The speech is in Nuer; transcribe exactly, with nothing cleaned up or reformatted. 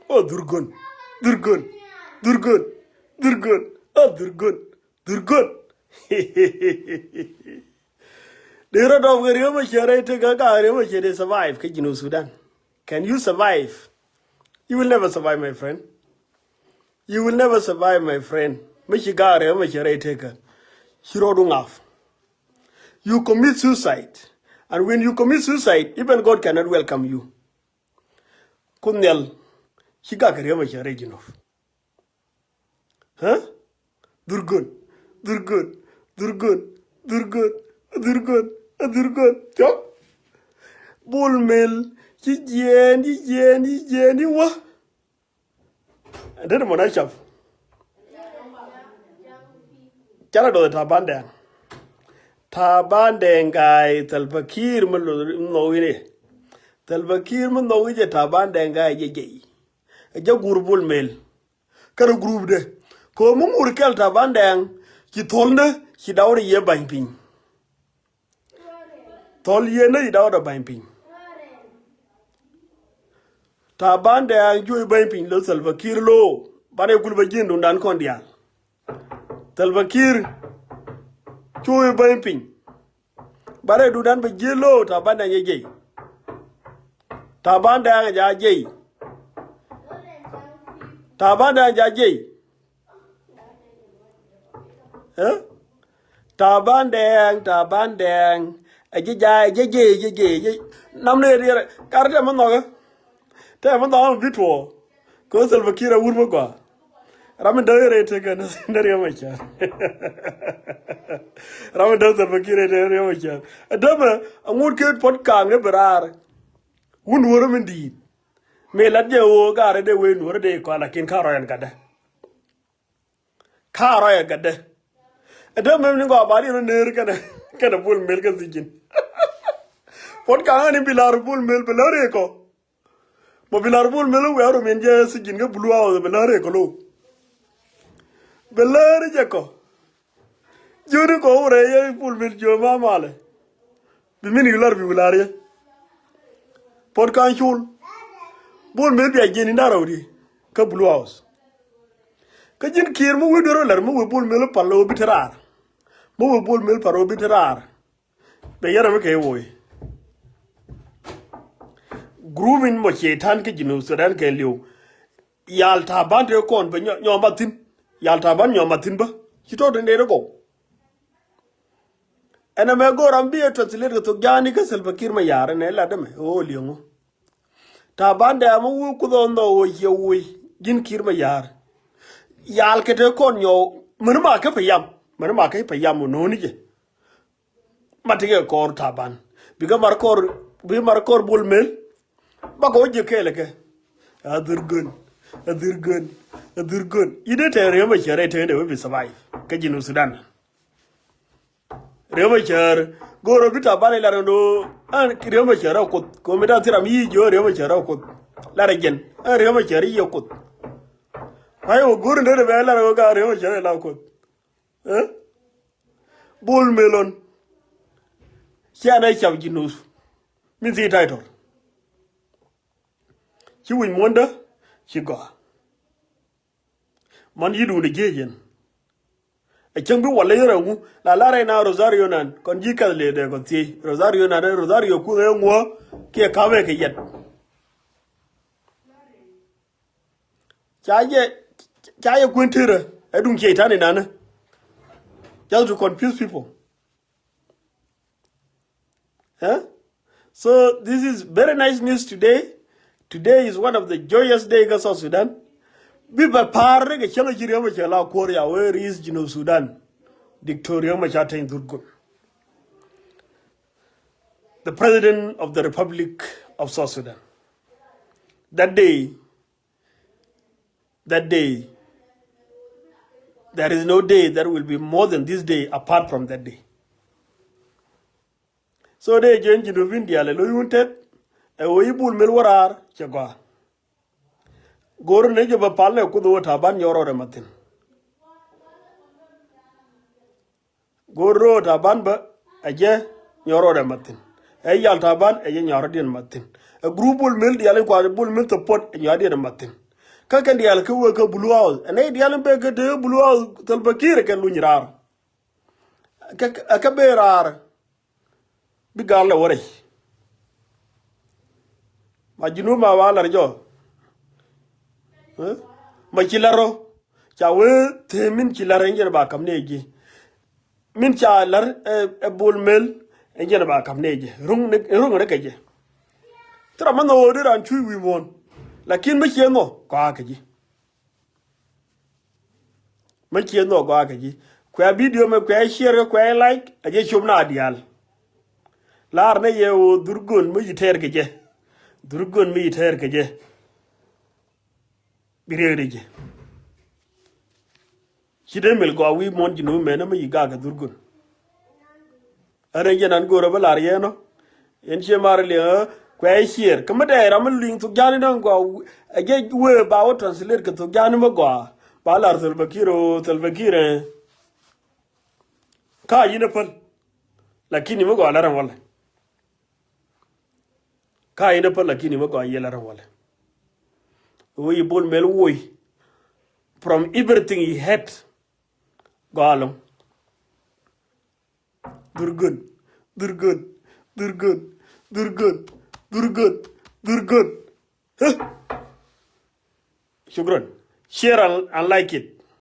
Oh, dhurgon, dhurgon, dhurgon, dhurgon, oh, dhurgon, dhurgon. Dee rɔ dɔp kɛ Riek Machar rɛy tekä, ka Riek Machar dee survive kä Junub Sudan. Can you survive? You will never survive, my friend. You will never survive, my friend. Mi ci ka Riek Machar rɛy tekä, ci rɔɔdu ŋa̱f. You commit suicide. And when you commit suicide, even God cannot welcome you. Kun nhial, ci gak Riek Machar rɛy Junub. Huh? Dhurgon, dhurgon, dhurgon, dhurgon, dhurgon, dhurgon. Cɔk. Bol Mel, ci jiɛɛn, ci jiɛɛn, ci jiɛɛn, ci wä. Ɛn te ni mɔn a cap. Canɛ duɔth Taban Dɛŋ. Taban Dɛŋ Gai, Salva Kiir mi nhɔk i̱ ni. Salva Kiir mi nhɔk i̱ jɛ Taban Dɛŋ Gai jɛ jɛy. Ɛ jɛ guur Bol Mel. Kɛnɛ group dɛ. Kɛ ɣöö mi ŋuur kɛl Taban Dɛŋ, ci thol ni, ci dawdɛ yɛ ba̱ny piny. Thol yɛ ni, ci dawdɛ ba̱ny piny. Taban Dɛŋ cuɔ i̱ ba̱ny piny, lo Salva Kiir lo. Banɛ kul bä ji̱n duŋdan kɔn diaal. Salva Kiir cuɔ i̱ ba̱ny piny. Banɛ duŋdan bä ji̱ lo, Taban Dɛŋ jɛ jɛy. Taban Dɛŋ jɛ jɛy. Taban Dɛŋ jɛ jɛy. Eh? Taban Dɛŋ, Taban Dɛŋ. Ɛ jɛ jɛy, ɛ jɛ jɛy, ɛ jɛ jɛy, ɛ jɛ. Nam ni riɛr, kar tɛ mi nhɔkä. Tɛ mi dhɔaŋ bi tuɔɔ. Kɛ ɣöö Salva Kiir a wur mi gɔaa. Ram mi däk rɛy tekɛ ni Riek Machar. Ram mi däk Salva Kiir rɛy tekɛ ni Riek Machar. Ɛ dämɛ, a ŋut kɛ Puɔt Kaŋ ni bi raar. Wun wurä min di̱i̱t. Mëë lat jɛ ɣöö gaarɛ dee wee nuɔrä dee kɔn, lakin ka rɔy ɛn gatdä. Ka rɔy ɛ gatdä. Ɛ dämɛ mi ni gɔaa ba riɛn wä neer kɛnɛ, kɛnɛ Bol Mel kä thijin. Puɔt Kaŋ ni bi lar Bol Mel, bi lar ɛ kɔ. Mɔ bi lar Bol Mel wee a rom in jɛ thijin kä Blue House, bi lar ɛ kɔ lo. Bi lar jɛ kɔ. Jiöni kɔ wurɛ yɛ Bol Mel jiö ma malɛ. Bi min i̱ lar bi wi̱i̱ lar yɛ. Puɔt Kaŋ cul. Bol Mel bia jiɛn in da̱rä wä di kä Blue House. Kä ji̱n Kiir mi wee duer wä lar mi wee Bol Mel pal wä bi te raar. Mi wee Bol Mel pal wä bi te raar. Bɛ yɛn ram mi kɛ woc. Group in mɔ cɛy-tan kä Junub Sudan kɛ li̱w. Yal Taban te kɔn bɛ nyɔ-, nyɔm a thi̱n. Yal Taban nyɔm a thi̱n bä. Ci tɔt in dee rɛ gɔw. Ɛn ɛmɛ go̱o̱r ram bi ɛ translate kɛ thok Ja̱a̱ni kä Salva Kiir Mayar ɛn ɛ lat ɛmɛ ɣöö liɛŋ ɣöö Taban Dɛŋ mi wee Kuoth ɣɔn nhɔk ɣöö ciɛ woc ji̱n Kiir Mayar. Yal kɛ te kɔn nyɔw, mäni ma kä payam, mäni ma kä payam ɣöö no̱o̱ni jɛ. Ma tekɛ kɔr Taban. Bikɛ mar kɔr, bi mar kɔr Bol Mel. Bakɔ wä jiäk kɛɛl kɛ. A dhurgon, a dhurgon, a dhurgon. I̱ dee tɛn Riek Machar ɛ tɛn dee wee bi survive kä Junub Sudan. Riek Machar go̱o̱r ɔ bi Taban ilar ɛn do̱. Ɛn Riek Machar ɛ Kuoth. Kɛ mi da̱ŋ thil ram yic jiö Riek Machar ɛ Kuoth. Lar ɛ jɛn ɛn Riek Machar i̱ yɛ Kuoth. Kuay wä go̱o̱r in dee bɛ lar ɛ wä ka Riek Machar ɛ la Kuoth. Eh? Bol Mel ɔn. Cia nɛ cap Junub. Min thii title. Ci wi̱c muɔ̱ndä ci gɔaa. Man yi̱dun ɛ jiec yɛn. Ɛ cäŋ bi wal ley rɛw ŋu la lar rɛy na Rosario nan kɔn ji̱ kɛth lëë dee kɔn thiec Rosario nan, Rosario kuth ɛ ŋuɔ kiɛ ka̱mɛ kɛ yɛt. Ca jɛ, ca jɛ kuën terä ɛ duŋ ciey tan inanä. Just to confuse people. Eh? So this is very nice news today. Today is one of the joyous day kä South Sudan. Bi bɛ pa̱a̱r rɛ kɛ cäŋ a ci Riek Machar la kuɔr ya wee riis Junub Sudan. Dictor Riek Machar Teny Dhurgon, the President of the Republic of South Sudan. That day, that day, there is no day that will be more than this day apart from that day. So dee jiɛn Junubin diaal ɛ lo̱c wun teth ɛ ɣöö i̱ Bol Mel wä raar cɛ gɔaa. Go̱r ni jɛ bä pal ɛ Kuoth ɣöö Taban nyɔk rɔɔdɛ mathin. Go̱r rɔɔd Taban bä ɛ jɛ nyɔk rɔɔdɛ mathin. Ɛ yal Taban ɛ jɛ nyɔk rɔɔdiɛn mathin. Ɛ group Bol Mel diaal in kua Bol Mel support ɛ nyɔk rɔɔdiɛn mathin. Kä kɛn diaal kä wee kä Blue House. Ɛ nɛy diaal in bee kä te Blue House, Salva Kiir kɛ luny raar. Kä, kä bee raar. Bi gal lɛ wä rɛy. Ma Junub ma wa lar jɔ. Eh? Ma ci lar rɔ. Ca wee te min ci lar in jɛn ba kam ne ji. Min ca lar, eh, eh, Bol Mel, eh, jɛn ba kam ne jɛ. Ruŋ ni, ruŋ ni kɛ jɛ. Thira ma nhɔ di ran cui wi̱i̱ muɔ̱n. Lakin mi ciɛ nhɔ, kɔa kɛ ji. Mi ciɛ nhɔ, kɔa kɛ ji. Kuɛ video mɛ, kuɛ share, kuɛ like, a jɛ cop na diaal. Lar ni yɛ wä dhurgun mi yi tɛɛr kɛ jɛ. Dhurgun mi yi tɛɛr kɛ jɛ. Bi riɛk di jɛ. Ci dee mil gɔaa wi̱i̱ muɔ̱n Junub mɛn mi yi gak kɛ dhurgun. Ɛ rɛn jɛ nan go̱o̱rä bä lar yɛn ɔ. Yɛn cie mar liɛŋ ɛ kuɛ ciɛɛr. Kä mi dɛɛ ram mi liŋ thok ja̱a̱n in däŋ gɔaa ɛ jɛ wee ba wä translate kɛ thok ja̱a̱n in mi gɔaa. Ba lar Salva Kiir o, Salva Kiir ɛ. Ka yin ɛ päl. Lakini mi gɔaa lar ɛn walɛ. Ka in a päl lakini mi gɔaa yiël a rɛw walɛ. Wee yi Bol Mel woc. From everything he had. Gɔaa loŋ. Dhurgun. Dhurgun. Dhurgun. Dhurgun. Dhurgun. Dhurgun. Huh? Shukran. Share and, and like it.